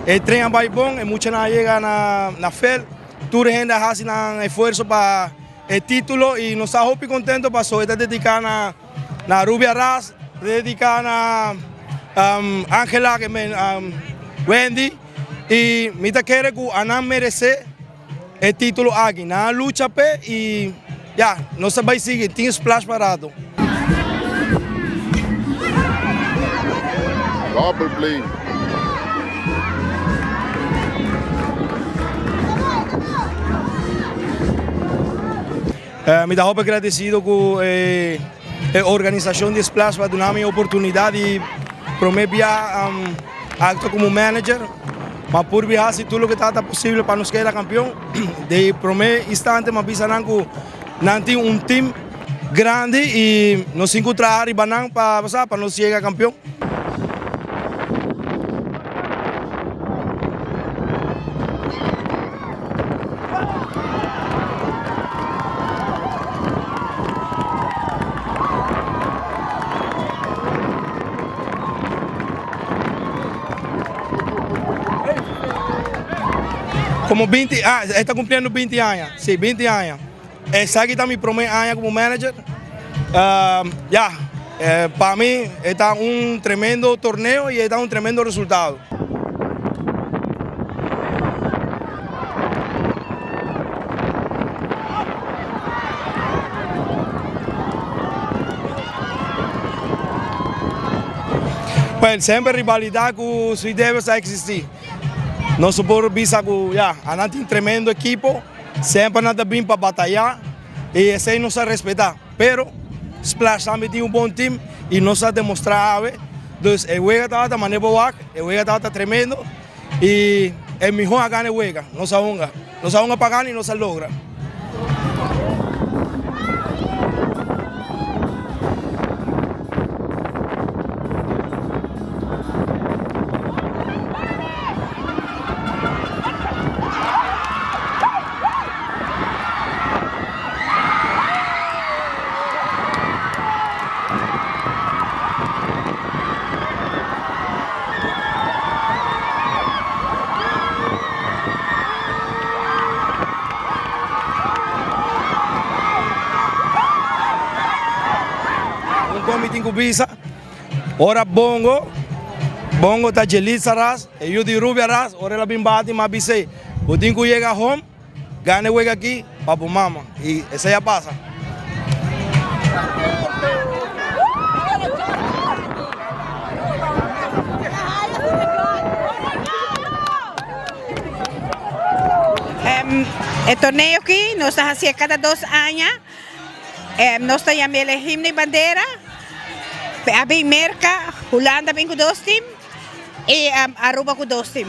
E tren a bai bon, e muchanan a yega na na veld, tur hende a hasi nan esfuerso pa e titulo y nos ta hopi contento paso e ta dedica na na Rubia Ras, ta dedica na Angela ke men Wendy y mi ta kere cu anan merece e titulo aki. Nan a lucha p'e y ya, nos ta bai sigui, tin splash pa rato. Double play. Mi ta hopi agradecido cu e organisacion di Splash pa duna mi e oportunidad di prome bia actua como manager. Ma por bi haci tur loke ta posible pa nos keda campeon. Di prome instante mi a bisa nan cu nan tin un team grandi y nos tin cu traha riba nan pa pa nos yega campeon. Como 20 ah, e ta cumpliendo 20 aña. Sí, 20 aña. Esaki ta mi prome aña como manager. Uh, ya, eh, pa mi e ta un tremendo torneo y e ta un tremendo resultado. Well, semper rivalidad cu Sweet Devils a existi. Nos por bisa cu ya, anan tin tremendo equipo, semper nan ta bin pa bataya y esey nos a respeta. Pero Splash tambe tin un bon team y nos a demostra awe. Dus e wega tabata mane bo wak, e wega tabata tremendo y e miho a gana e wega. Nos a hunga. Nos a hunga pa gana y nos a logra. Un kon mi tin ku bisa, ora Bongo, Bongo ta Jelitza ras, e yu di Rubia ras, ora el a bin bati mi a bis'é, bo tin ku yega home. Gana e wega aki pa bo mama y esey a pasa. E torneo aki nos ta hacié cada dos aña. Nos ta yam'el e Himno y Bandera. A bin Merca, Hulanda a bin cu dos team y Aruba cu dos team.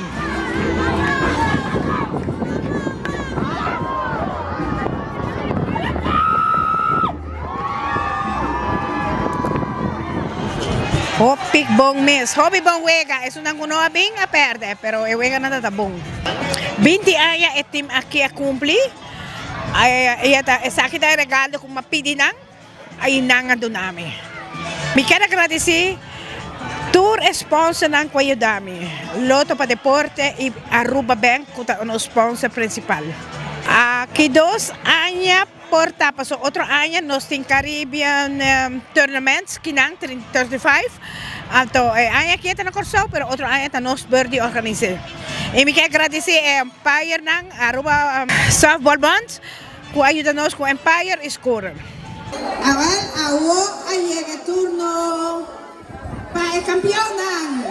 Hopi bon mes, hopi bon wega. Esunnan ku no a bin a pèrdè, pero e weganan ta ta bon. 20 aña e team aki a kumpli. Esaki ta e regalo ku mi a pidi nan. I nan a duna mi. Mi kier a gradisí tur e sponsornan ku a yuda mi, Lotto pa Deporte i Aruba Bank ku ta nos sponsor prinsipal. Aki dos aña por ta paso otro aña nos tin Caribbean Tournaments kinan 35 anto e aña aki ta na Kòrsou pero otro aña ta nos bor di organis'é. I mi kier gradisí e umpirenan Aruba Softball Bond. Ku a yuda nos ku Empire i Scorer. Awel, awo a yega e turno pa e kampionnan.